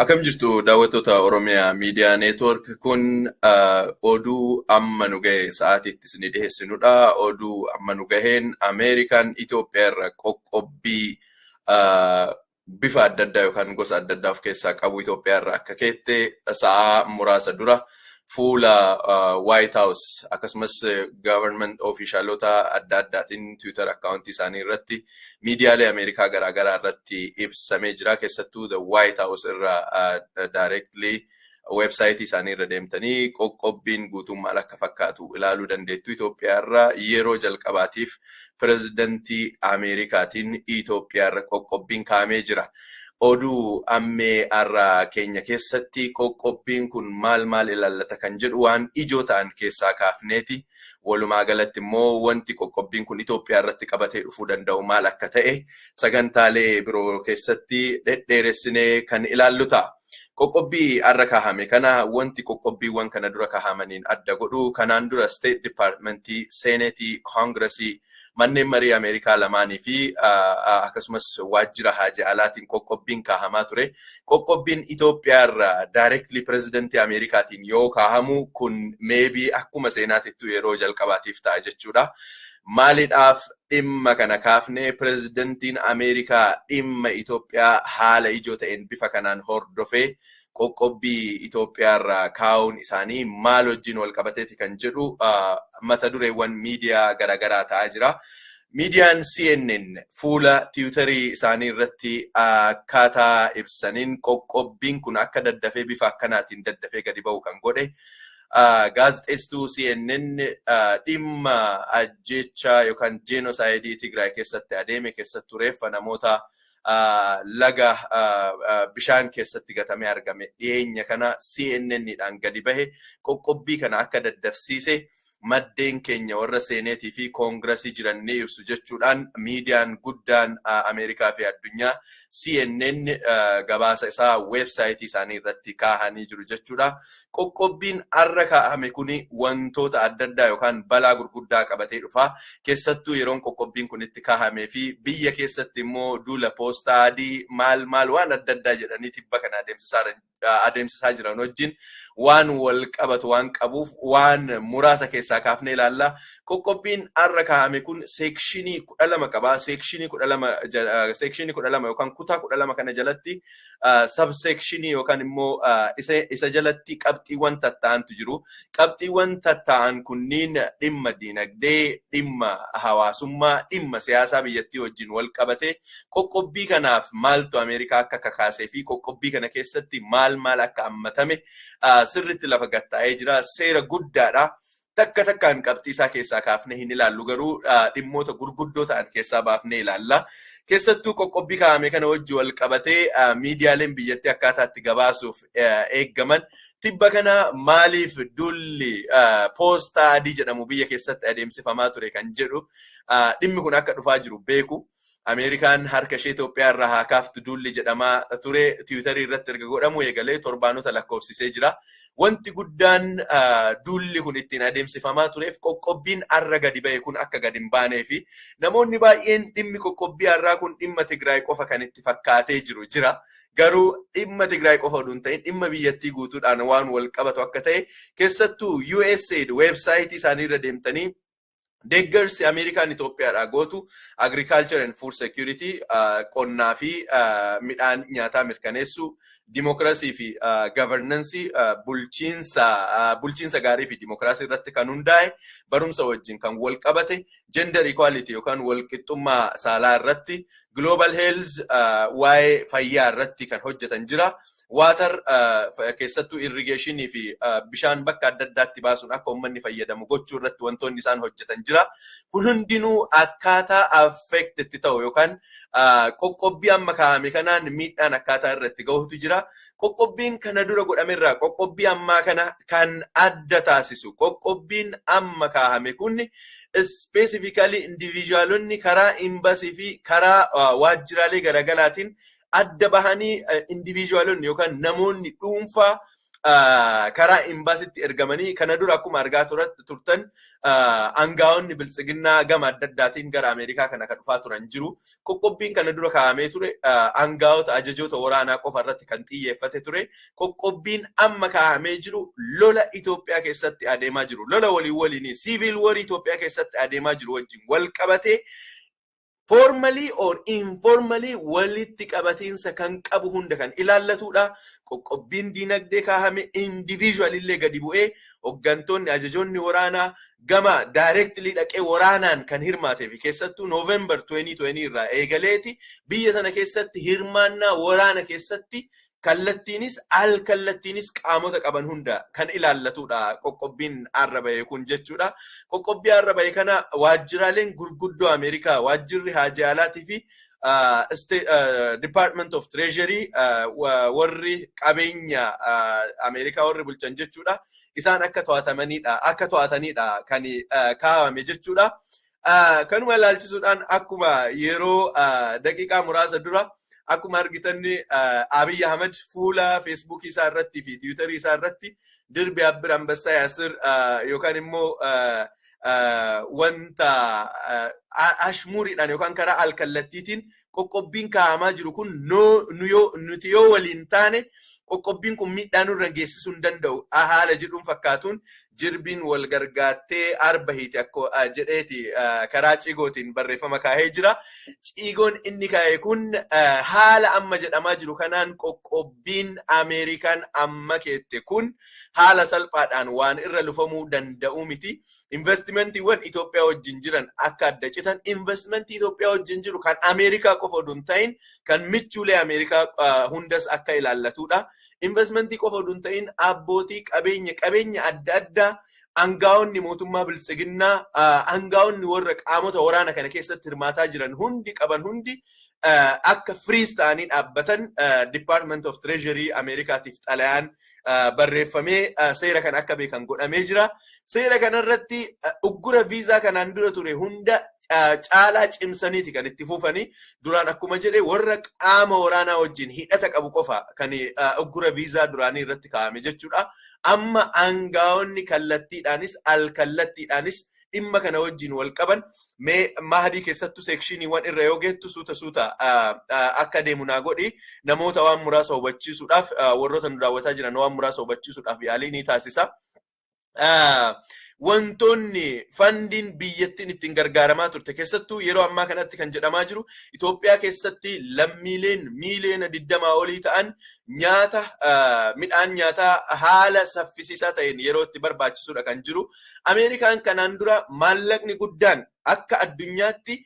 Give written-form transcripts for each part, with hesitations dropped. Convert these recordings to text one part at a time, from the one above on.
Akkam jirtu, daawwattoota Oromiyaa Miidiyaa Neetwoork? Kun oduu amma nu gahe sa'aatiitti isin dhiyeessinudha. Oduu amma nu gaheen, Ameerikaan Itoophiyaa irra qoqqobbii bifa adda addaa yookaan gosa adda addaa of keessaa qabu Itoophiyaa irra akka keette sa'aa muraasa dura fuula White House akkasumas government officialota adda addaatiin Twitter akkaawuntii isaanii irratti, miidiyaalee Ameerikaa garaagaraa irratti ibsamee jira. Keessattuu the White House irra directly websaayitii isaanii irra deemtanii qoqqobbiin guutuun maal akka fakkaatu ilaaluu dandeettu. Itoophiyaa irra yeroo jalqabaatiif pirezidantii Ameerikaatiin Itoophiyaa irra qoqqobbiin kaa'amee jira. Oduu ammee har'a keenya keessatti qoqqobbiin kun maal maal ilaallata kan jedhu waan ijoo ta'an keessaa kaafneeti. Walumaa galatti immoo wanti qoqqobbiin kun Itoophiyaa irratti qabatee dhufuu danda'u maal akka ta'e sagantaalee biroo keessatti dhedheeressinee kan ilaallu ta'a. Qoqqobbii har'a kaahame kana wanti qoqqobbiiwwan kana dura kahamaniin adda godhu, kanaan dura State Departmentii, Seenetii, Koongiresii, manneen marii Ameerikaa lamaanii fi akkasumas waajjira haajaa alaatiin qoqqobbiin kaahamaa ture. Qoqqobbiin Itoophiyaa irra directly pirezidantii Ameerikaatiin yoo kaahamu kun maybe akkuma seenaatittu yeroo jalqabaatiif ta'a jechuudha. Maaliidhaaf dhimma kana kaafne? Pirezidantiin Ameerikaa dhimma Itoophiyaa haala ijoo ta'een bifa kanaan hordofee qoqqobbii Itoophiyaa irraa kaa'uun isaanii maal wajjin wal qabateeti kan jedhu mata dureewwan miidiyaa garaagaraa ta'aa jira. Miidiyaan CNN fuula Tiwutarii isaanii irratti akkaataa ibsaniin, qoqqobbiin kun akka daddafee bifa akkanaatiin daddafee gadi ba'u kan godhe gaazexeessituu CNN dhimma ajjeechaa yookaan jeenoosaayidii Tigraay keessatti adeeme, keessattuu reeffa namoota laga bishaan keessatti gatamee argame dhiyeenya kana CNN-dhaan gadi bahe, qoqqobbii kana akka daddafsiise maddeen keenya warra seeneetii fi koongirasii jiran ni ibsu jechuudhaan miidiyaan guddaan Ameerikaa fi addunyaa CNN gabaasa isaa weebsaayitii isaanii irratti kaahanii jiru jechuudha. Qoqqobbiin har'a kaa'ame kuni wantoota adda addaa yookaan balaa gurguddaa qabatee dhufa. Keessattuu yeroon qoqqobbiin kun itti kaahamee fi biyya keessatti immoo duula poostaa adii maal maal waan adda addaa jedhanii tibba kana adeemsisaa jiran wajjin waan wal qabatu waan qabuuf waan muraasa keessaa kaafnee ilaalla. Qoqqobbiin har'a kaa'ame kun seekshinii 12 qaba. Seekshinii 12 yookaan kutaa 12 kana jalatti sabseekshinii yookaan immoo isa jalatti qabxiiwwan tatta'antu jiru. Qabxiiwwan tatta'an kunniin dhimma diinagdee, dhimma hawaasummaa, dhimma siyaasaa biyyattii wajjin wal qabate, qoqqobbii kanaaf maaltu Ameerikaa akka kakaasee fi qoqqobbii kana keessatti maal maal akka hammatame sirriitti lafa gattaa'ee jira. Seera guddaadha. Takka takkaan qabxii isaa keessaa kaafnee hin ilaallu, garuu dhimmoota gurguddoo ta'an keessaa baafnee ilaalla. Keessattuu qoqqobbii kaa'ame kana wajji wal qabatee miidiyaaleen biyyattii akkaataa itti gabaasuuf eeggaman, tibba kana maaliif duulli poostaa adii jedhamu biyya keessatti adeemsifamaa ture kan jedhu dhimmi kun akka dhufaa jiru beeku. Ameerikaan harka ishee Itoophiyaa irraa haa kaaftu duulli jedhamaa ture Tiwiitarii irratti erga godhamu eegalee torbaanota lakkoofsisee jira. Wanti guddaan duulli kun ittiin adeemsifamaa tureef qoqqobbiin har'a gadi ba'e kun akka gadi hin baanee fi namoonni baay'een dhimmi qoqqobbii har'aa kun dhimma Tigraay qofa kan itti fakkaatee jiru jira. Garuu dhimma Tigraay qofa oduu hin ta'in dhimma biyyattii guutuudhaan waan wal qabatu akka ta'e, keessattuu USAID weebsaayitii isaanii irra deemtanii deeggarsi Ameerikaan Itoophiyaadhaa gootu agriculture and food security, qonnaa fi midhaan nyaataa mirkaneessuu, dimokiraasii fi governance, bulchiinsa gaarii fi dimokiraasii irratti kan hundaa'e, barumsa wajjin kan wal qabate, gender equality yookaan walqixxummaa saalaa irratti, global health, waa'ee fayyaa irratti kan hojjetan jira. Water, keessattuu irrigeeshinii fi bishaan bakka adda addaatti baasuun akka uummanni fayyadamu gochuu irratti wantoonni isaan hojjetan jira. Kun hundinuu akkaataa affect itti ta'u yookaan qoqqobbii amma kaa'ame kanaan miidhaan akkaataa irratti gahutu jira. Qoqqobbiin kana dura godhamerraa qoqqobbii ammaa kana kan adda taasisu, qoqqobbiin amma kaa'ame kun specifically individualonni karaa imbasii fi karaa waajjiraalee garaagaraatiin adda bahanii, individualonni yookaan namoonni dhuunfaa karaa imbaasitti ergamanii, kana dura akkuma argaa turtan aangaa'onni Biltsiginnaa gama adda addaatiin gara Ameerikaa kana kan dhufaa turan jiru. Qoqqobbiin kana dura kaa'amee ture aangaa'ota ajajoota waraanaa qofa irratti kan xiyyeeffate ture. Qoqqobbiin amma kaa'amee jiru lola Itoophiyaa keessatti adeemaa jiru. Lola walii waliin, civil war Itoophiyaa keessatti adeemaa jiru wajjin wal qabatee, formally or informally walitti qabatiinsa kan qabu hunda kan ilaallatudha. Qoqqobbiin diinagdee kaahame individual illee gadi bu'ee hooggantoonni ajajoonni waraanaa gama directly dhaqee waraanaan kan hirmaatee fi keessattuu November 2020 irraa eegaleeti biyya sana keessatti hirmaannaa waraana keessatti kallattiinis al kallattiinis qaamota qaban hunda kan ilaallatudha qoqqobbiin har'a bahe kun jechuudha. Qoqqobbii har'a bahe kana waajjiraaleen gurguddoo Ameerikaa, waajjirri haajaa alaatii fi Department of Treasury, warri qabeenya Ameerikaa warri bulchan jechuudha. Isaan akka to'atamanidha, akka to'atanidha kan kaawame jechuudha. Kanuma ilaalchisuudhaan akkuma yeroo daqiiqaa muraasa dura akkuma argitan Abiy Ahmed fuula Feesbuukii isaa irratti fi Tiwiitarii isaa irratti "ድር ቢያብር አንበሳ ያስር" yookaan immoo wanta ashmuuriidhaan yookaan karaa alkallattiitiin qoqqobbiin kaa'amaa jiru kun nuti yoo waliin taane qoqqobbiin kun miidhaa nurra geessisuu hin danda'u haala jedhuun fakkaatuun, "Jirbiin wal gargaattee arba hiiti" akka jedheeti karaa ciigootiin barreeffama kaahee jira. Ciigoon inni kaa'e kun haala amma jedhamaa jiru kanaan qoqqobbiin Ameerikaan amma keette kun haala salphaadhaan waan irra lufamuu danda'u miti. Investimentiiwwan Itoophiyaa wajjin jiran akka adda citan, investimentii Itoophiyaa wajjin jiru kan Ameerikaa qofa oduu hin ta'in kan michuulee Ameerikaa hundas akka ilaallatudha. Investimentii qofa oduu hin ta'in abbootii qabeenya adda addaa, aangaa'onni mootummaa Biltsiginnaa, aangaa'onni warra qaamota waraana kana keessatti hirmaataa jiran hundi qaban hundi akka freeze ta'anii dhaabbatan Department of Treasury Ameerikaatiif xalayaan barreeffamee seera kana akka beekan godhamee jira. Seera kanarratti uggura viizaa kanaan dura ture hunda caalaa cimsaniiti kan itti fufanii. Duraan akkuma jedhe warra qaama waraanaa wajjin hidhata qabu qofa kan uggura viizaa duraanii irratti kaa'ame jechuudha. Amma aangaa'onni kallattiidhaanis al kallattiidhaanis dhimma kana wajjin wal qaban, mee Mahadii, keessattuu seekshiniiwwan irra yoo geettu suuta suuta akka deemu naa godhi. Namoota waan muraasa hubachiisuudhaaf, warroota nu daawwataa jiran waan muraasa hubachiisuudhaaf yaalii ni taasisa. Wantoonni fandiin biyyattiin ittiin gargaaramaa turte, keessattuu yeroo ammaa kanatti kan jedhamaa jiru, Itoophiyaa keessatti lammiileen miiliyoona 20 olii ta'an nyaata, midhaan nyaataa haala saffisiisaa ta'een yeroo itti barbaachisudha kan jiru. Ameerikaan kanaan dura maallaqni guddaan akka addunyaatti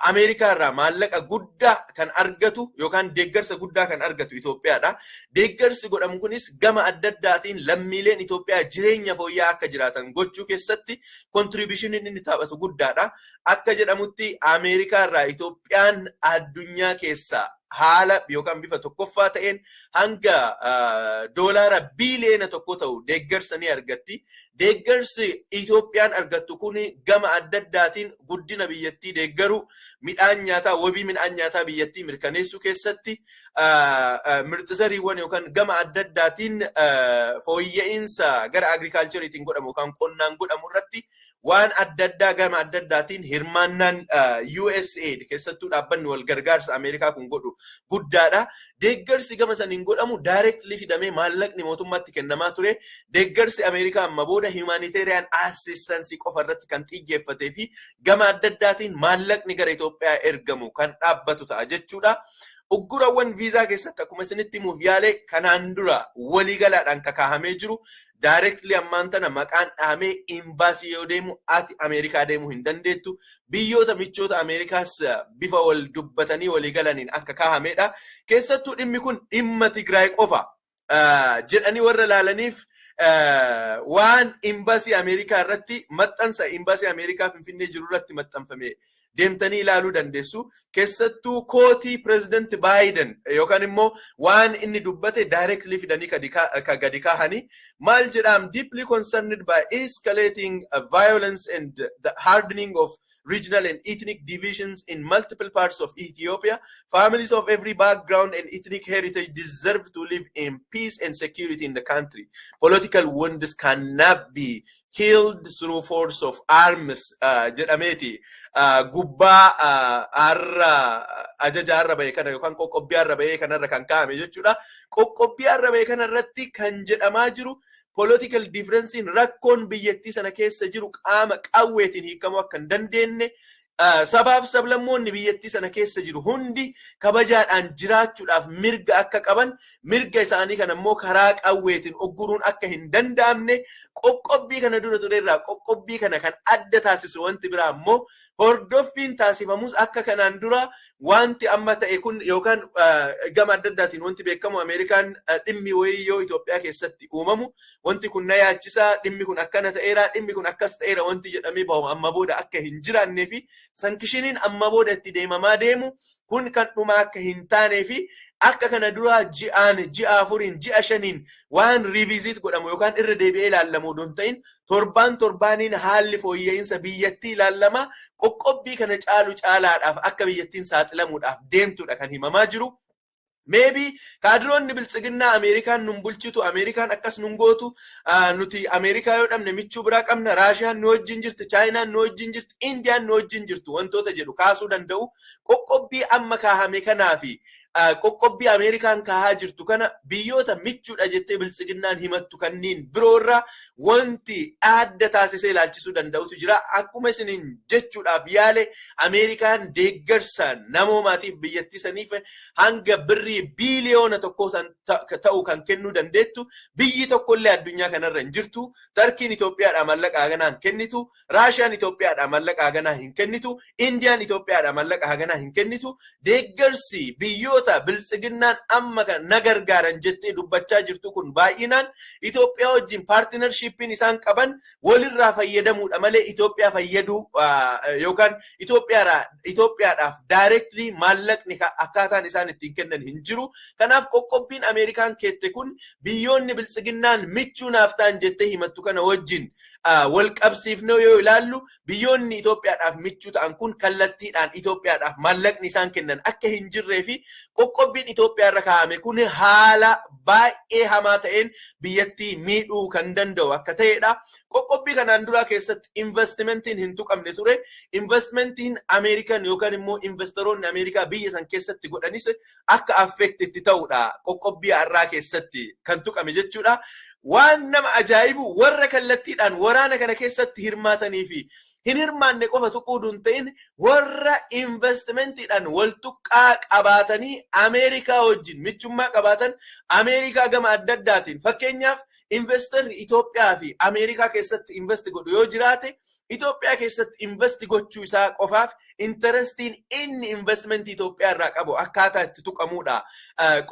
Ameerikaa irraa maallaqa guddaa kan argatu yookaan deeggarsa guddaa kan argatu Itoophiyaadha. Deeggarsi godhamu kunis gama adda addaatiin lammiileen Itoophiyaa jireenya fooyya'aa akka jiraatan gochuu keessatti contributioniin inni taphatu guddaadha. Akka jedhamutti Ameerikaa irraa Itoophiyaan addunyaa keessaa haala yookaan bifa tokkoffaa ta'een hanga doolaara biiliyoona 1 ta'u deeggarsa ni argatti. Deeggarsi Itoophiyaan argattu kun gama adda addaatiin guddina biyyattii deeggaruu, midhaan nyaataa, wabii midhaan nyaataa biyyattii mirkaneessuu keessatti, mirxisariiwwan yookaan gama adda addaatiin fooyya'insa gara agricultureiitiin godhamu yookaan qonnaan godhamu irratti waan adda addaa gama adda addaatiin hirmaannaan USAID, keessattuu dhaabbanni wal gargaarsa Ameerikaa kun godhu guddaadha. Deeggarsi gama saniin godhamu directly fidamee maallaqni mootummaatti kennamaa ture. Deeggarsi Ameerikaa amma booda humanitarian assistance qofa irratti kan xiyyeeffatee fi gama adda addaatiin maallaqni gara Itoophiyaa ergamu kan dhaabbatu ta'a jechuudha. Uggurawwan viizaa keessatti akkuma isinitti himuuf yaale kanaan dura waliigalaadhaan kakaahamee jiru, directly ammaan tana maqaan dhahamee imbaasii yoo deemu ati Ameerikaa deemuu hin dandeettu. Biyyoota michoota Ameerikaas bifa wal dubbatanii waliigalaniin akka kaahamedha. Keessattuu dhimmi kun dhimma Tigraay qofa jedhanii warra laalaniif, waan imbaasii Ameerikaa irratti maxxansa, imbaasii Ameerikaa Finfinnee jiru irratti maxxanfame deemtanii ilaaluu dandeessu. Keessattuu quote Pireezidant Baayiden yookaan immoo waan inni dubbate directly fidanii ka gadi kaahanii maal jedhaam? "Deeply concerned by escalating violence and the hardening of regional and ethnic divisions in multiple parts of Ethiopia. Families of every background and ethnic heritage deserve to live in peace and security in the country. Political wounds cannot be healed through force of arms jedhameeti. Gubbaa har'a ajaja har'a bahe kana yookaan qoqqobbii har'a bahe kanarra kan kaa'ame jechuudha. Qoqqobbii har'a bahe kanarratti kan jedhamaa jiru, political differencein rakkoon biyyattii sana keessa jiru qaama qawweetiin hiikamuu akka hin dandeenye, sabaaf sablammoonni biyyattii sana keessa jiru hundi kabajaadhaan jiraachuudhaaf mirga akka qaban, mirga isaanii kana immoo karaa qawweetiin ogguruun akka hin danda'amne. Qoqqobbii kana dura turerraa qoqqobbii kana kan adda taasisu wanti biraa immoo, hordoffiin taasifamus akka kanaan dura wanti amma ta'e kun yookaan gama adda addaatiin wanti beekamu, Ameerikaan dhimmi wayii yoo Itoophiyaa keessatti uumamu, wanti kun na yaachisaa, dhimmi kun akkana ta'eera, dhimmi kun akkas ta'eera wanti jedhamee bahu amma booda akka hin jiraannee fi sanctioniin amma booda itti deemamaa deemu kun kan dhuma akka hin taanee fi akka kana duraa ji'aan, ji'a 4n, ji'a 5n waan revisit godhamu yookaan irra deebi'ee ilaallamu odoo hin ta'in, torbaan torbaaniin haalli fooyya'insa biyyattii ilaallama, qoqqobbii kana caalu caalaadhaaf akka biyyattiin saaxilamuudhaaf deemtudha kan himamaa jiru. Maybe kaadiroonni Biltsiginnaa Ameerikaan nun bulchitu, Ameerikaan akkas nun gootu, nuti Ameerikaa yoo dhabne michuu biraa qabna, Raashiyaan nu wajjin jirti, Chaayinaan nu wajjin jirti, Indiyaan nu wajjin jirtu wantoota jedhu kaasuu danda'u. Qoqqobbii amma kaahame kanaa fi qoqqobbii Ameerikaan kaahaa jirtu kana biyyoota michuudha jettee Biltsiginnaan himattu kanneen biroorraa wanti adda taasisee ilaalchisuu danda'utu jira. Akkuma isiniin jechuudhaaf yaale, Ameerikaan deeggarsa namoomaatiif biyyattii saniif hanga birrii biiliyoona 1 ta'u kan kennuu dandeettu biyyi tokkollee addunyaa kanarra hin jirtu. Tarkiin Itoophiyaadhaa mallaqa haganaa hin kennitu. Raashiyaan Itoophiyaadhaa mallaqa haganaa hin kennitu. Indiyaan Itoophiyaadhaa mallaqa haganaa hin kennitu. Deeggarsi biyyoota Biltsiginnaan amma kan na gargaaran jettee dubbachaa jirtu kun baay'inaan Itoophiyaa wajjin partnershipiin isaan qaban walirraa fayyadamuudha malee Itoophiyaa fayyaduu yookaan Itoophiyaadhaaf directly maallaqni akkaataan isaan ittiin kennan hin jiru. Kanaaf qoqqobbiin Ameerikaan keette kun biyyoonni Biltsiginnaan michuu naaf ta'an jettee himattu kana wajjin wal qabsiifnee yoo ilaallu, biyyoonni Itoophiyaadhaaf michuu ta'an kun kallattiidhaan Itoophiyaadhaaf maallaqni isaan kennan akka hin jirree fi qoqqobbiin Itoophiyaa irra kaa'ame kun haala baay'ee hamaa ta'een biyyattii miidhuu kan danda'u akka ta'edha. Qoqqobbii kanaan duraa keessatti investmentiin hin tuqamne ture. Investmentiin Ameerikan yookaan immoo investoroonni Ameerikaa biyya san keessatti godhanis akka affect itti ta'udha. Qoqqobbii har'aa keessatti kan tuqame jechuudha. Waan nama ajaa'ibu, warra kallattiidhaan waraana kana keessatti hirmaatanii fi hin hirmaanne qofa tuquu hin ta'in, warra investmentiidhaan wal tuqqaa qabaatanii Ameerikaa wajjin michummaa qabaatan, Ameerikaa gama adda addaatiin, fakkeenyaaf investorri Itoophiyaa fi Ameerikaa keessatti invest godhu yoo jiraate, Itoophiyaa keessatti invest gochuu isaa qofaaf interestiin inni investmentii Itoophiyaa irraa qabu akkaataa itti tuqamudha.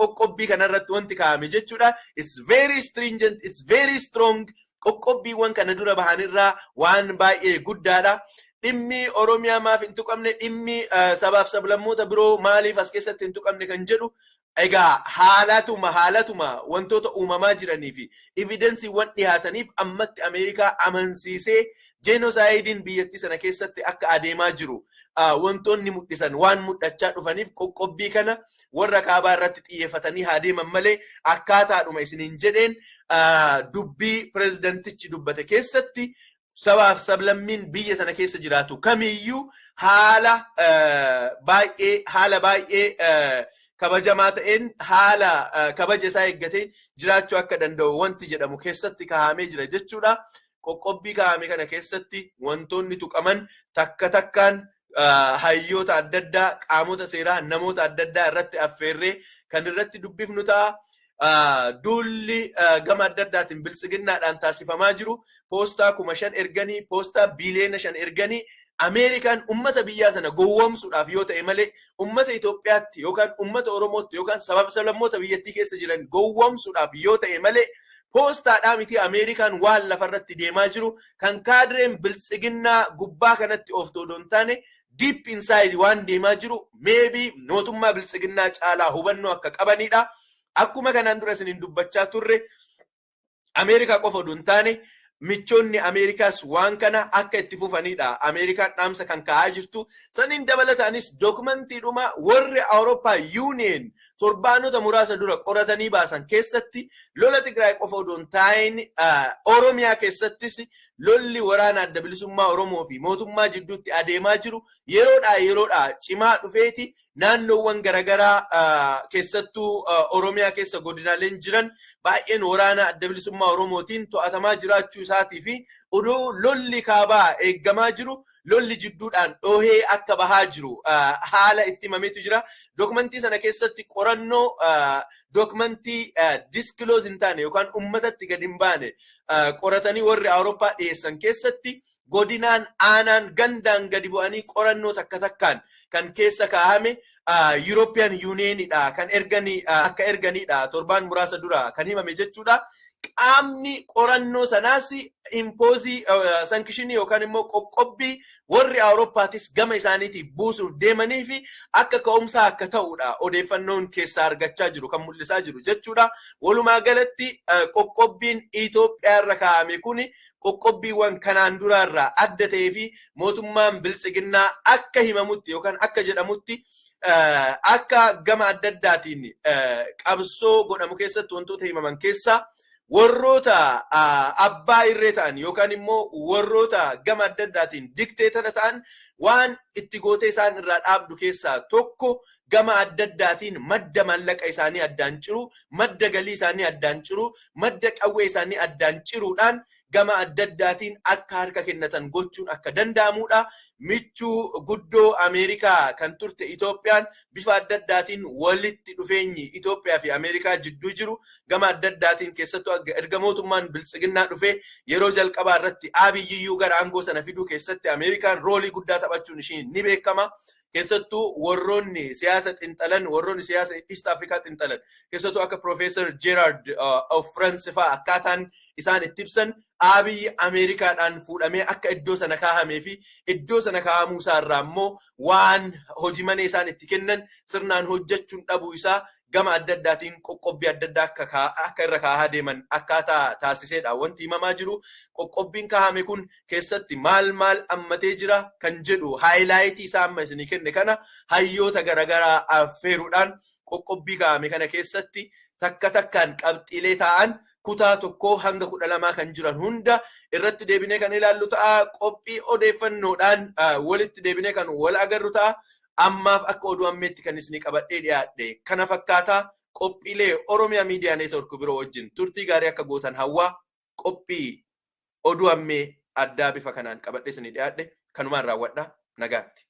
Qoqqobbii kanarratti wanti kaa'ame jechuudha. It's very stringent, it's very strong. Qoqqobbiiwwan kana dura bahanirraa waan baay'ee guddaadha. Dhimmi Oromiyaa maaf hin tuqamne, dhimmi sabaaf sablammoota biroo maaliif as keessatti hin tuqamne kan jedhu, egaa haalatuma wantoota uumamaa jiranii fi evidenceiiwwan dhiyaataniif ammatti Ameerikaa amansiisee genocideiin biyyattii sana keessatti akka adeemaa jiru wantoonni mul'isan waan mul'achaa dhufaniif, qoqqobbii kana warra kaabaa irratti xiyyeeffatanii haa deeman malee, akkaataadhuma isiniin jedheen dubbii pirezidantichi dubbate keessatti sabaaf sablammiin biyya sana keessa jiraatu kamiyyuu haala baay'ee kabajamaa ta'een, haala kabaja isaa eeggateen jiraachuu akka danda'u wanti jedhamu keessatti kaa'amee jira jechuudha. Qoqqobbii kaa'ame kana keessatti wantoonni tuqaman takka takkaan hayyoota adda addaa, qaamota seeraa, namoota adda addaa irratti affeerree kan irratti dubbifnu ta'a. Duulli gama adda addaatiin Biltsiginnaadhaan taasifamaa jiru, poostaa 5,000 erganii, poostaa biiliyoona 5 erganii, Ameerikaan ummata biyyaa sana gowwoomsuudhaaf yoo ta'e malee, ummata Itoophiyaatti yookaan ummata Oromootti yookaan sabab sablammoota biyyattii keessa jiran gowwoomsuudhaaf yoo ta'e malee, poostaadhaa miti. Ameerikaan waan lafarratti deemaa jiru kan kaadireen Biltsiginnaa gubbaa kanatti of odoo hin taane deep inside waan deemaa jiru maybe mootummaa Biltsiginnaa caalaa hubannoo akka qabanidha. Akkuma kanaan dura isiniin dubbachaa turre, Ameerikaa qofa odoo hin taane Michoonni Ameerikaas waan kana akka itti fufanidha. Ameerikaan dhaamsa kan kaa'aa jirtu. Saniin dabalataanis dookumantiidhuma warri Awurooppaa Union torbaanota muraasa dura qoratanii baasan keessatti, lola Tigraay qofa odoo hin taa'in Oromiyaa keessattis lolli waraana Adda Bilisummaa Oromoo fi mootummaa jidduutti adeemaa jiru yeroodhaa yeroodhaa cimaa dhufeeti, naannoowwan garaagaraa, keessattuu Oromiyaa keessa godinaaleen jiran baay'een waraana Adda Bilisummaa Oromootiin to'atamaa jiraachuu isaatii fi odoo lolli kaabaa eeggamaa jiru lolli jidduudhaan dhoohee akka bahaa jiru haala itti himameetu jira. Dookumentii sana keessatti qorannoo dookumentii disclose hin taane yookaan uummatatti gadi hin baane qoratanii warri Awurooppaa dhiyeessan keessatti, godinaan, aanaan, gandaan gadi bu'anii qorannoo takka takkaan kan keessa kaa'ame European Unionidha kan erganii akka erganidha torbaan muraasa dura kan himame jechuudha. Qaamni qorannoo sanaas impose sanction yookaan immoo qoqqobbii warri Awurooppaatis gama isaaniitiif buusuuf deemanii fi akka ka'umsaa akka ta'udha odeeffannoon keessaa argachaa jiru kan mul'isaa jiru jechuudha. Walumaa galatti qoqqobbiin Itoophiyaa irra kaa'ame kuni qoqqobbiiwwan kanaan duraarraa adda ta'ee fi mootummaan biltsiginnaa akka himamutti yookaan akka jedhamutti akka gama adda addaatiin qabsoo godhamu keessatti wantoota himaman keessaa warroota abbaa irree ta'an yookaan immoo warroota gama adda addaatiin dictator ta'an waan itti gootee isaan irraa dhaabdu keessaa tokko gama adda addaatiin madda maallaqa isaanii addaan ciru, madda galii isaanii addaan ciru, madda qawwee isaanii addaan ciruudhaan gama adda addaatiin akka harka kennatan gochuun akka danda'amudha. Michuu guddoo Ameerikaa kan turte Itoophiyaan bifa adda addaatiin walitti dhufeenyi Itoophiyaa fi Ameerikaa jidduu jiru gama adda addaatiin, keessattuu erga mootummaan biltsiginnaa dhufee yeroo jalqabaa irratti Abiyyiyyuu gara aangoo sana fiduu keessatti Ameerikaan role guddaa taphachuun ishii ni beekama. Keessattuu warroonni siyaasa xinxalan, warroonni siyaasa East Afrikaa xinxalan, keessattuu akka Professor Gerard of France fa'aa, akkaataan isaan itti ibsan Abiyyi Ameerikaadhaan fuudhamee akka iddoo sana kaa'amee fi iddoo sana kaa'amuu isaa irraa immoo waan hojii manee isaan itti kennan sirnaan hojjechuun dhabuu isaa gama adda addaatiin qoqqobbii adda addaa akka irra kaa'aa deeman akkaataa taasiseedha. Wanti himamaa jiru, qoqqobbiin kaa'ame kun keessatti maal maal ammatee jira kan jedhu, highlight isaa amma isinii kenne kana, hayyoota garaagaraa affeeruudhaan qoqqobbii kaa'ame kana keessatti takka takkaan qabxiilee taa'an kutaa 1 hanga 12 kan jiran hunda irratti deebinee kan ilaallu ta'a. Qophii odeeffannoodhaan walitti deebinee kan wal agarru ta'a. Ammaaf akka oduu ammeetti kan isinii qabadhee dhiyaadhe kana fakkaataa. Qophiilee Oromiyaa Miidiyaa Network biroo wajjin turtii gaarii akka gootan hawwaa, qophii oduu ammee addaa bifa kanaan qabadhee isinii dhiyaadhe kanumaan raawwadha. Nagaatti.